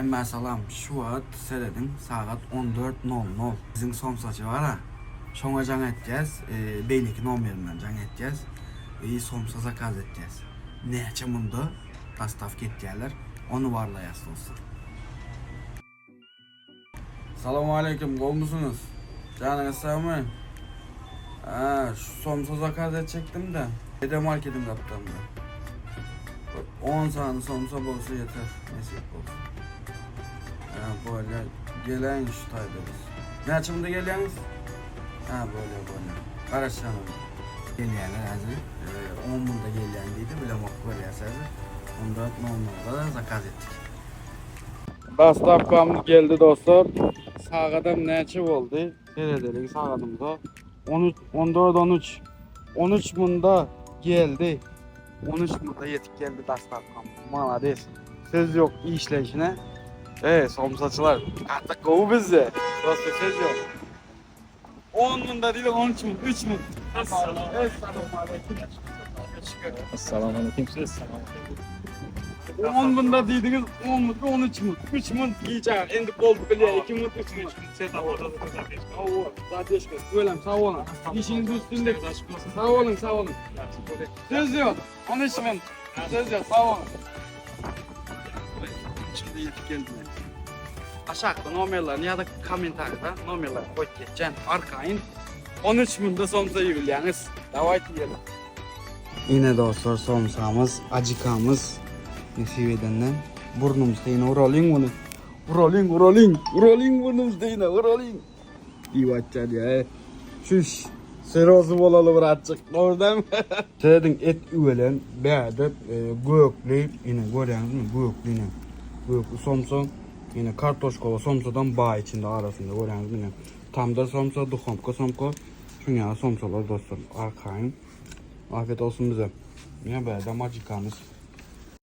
Hemmä salam şu wagt serediň sagat on dört nol nol biziň somsaçy bara şoňa jaň etýäs beýleki nomerinden jaň etýäs i somsa zakaz etýäs näçe munda dastavka etýäler ony barlaýas dostlar. Salowmaleýkim gowmysyňyz janyňyz sagmy hä şu somsa zakaz etjekdimde Dede marketiň gapdalynda bir on sany somsa bolsa ýeter nesip bolsa hä bolýa geläýiň şu taýda biz näçe munda gelýäňiz hä bolýa bolýa garaşýan onda gelýäler häzir on munda gelýän diýdi bilemok görýäs häzir onda nol nolda zakaz etdik. Dostawkamyz geldi dostlar. Sagadam näçe boldy? Seredeliň sagadymyza. 13 14 13. 13 munda geldi. 13 munda ýetip geldi dostawkamyz. Malades. Söz ýok işleýşine. Ey, somsaçylar, gaty gowy bizde. Dostlar söz ýok. 10 munda diýdi 13 mun, 3 mun. Essalamu aleýkum. Assalamu aleýkum. 10 munda diýdiňiz, 10 mun, 13 mun, 3 mun gijä endi boldy bilýär, 2 mun, 3 mun. Hawa, zadeşka, tüweleme, sag boluň. Işiňizde üstünlik. Sag boluň, sag boluň. Söz ýok. 13 mun. Söz ýok, sag boluň. Şimdi ýetip geldiler. Aşakda nomerlerini ýa-da kommentariýada nomerlerini goýup geçýän. Arkaýyn 13 munda somsa iýibilýäňiz. Dawayt iýelim. Ine dostlar somsamyz, ajikamyz nesip edenden burnumyz teýine uralyň muny. Uralyň, uralyň, uralyň burnumyz teýine, uralyň. Diýip aýtýar diýýär. Şuş, serozny bolaly bir azjyk. Dogry dälmi? Serediň et üwelen, bäde e, gökli, ine görýäňizmi gökli ine. Gökli somsa, ine kartoşkaly somsadan baý içinde arasynda görýäňizmi ine. Tamdyr somsa, duhomka somka, şuň ýaly somsalar dostlar arkaýyn. Afiyet olsun bize. Ine bäde majikamyz.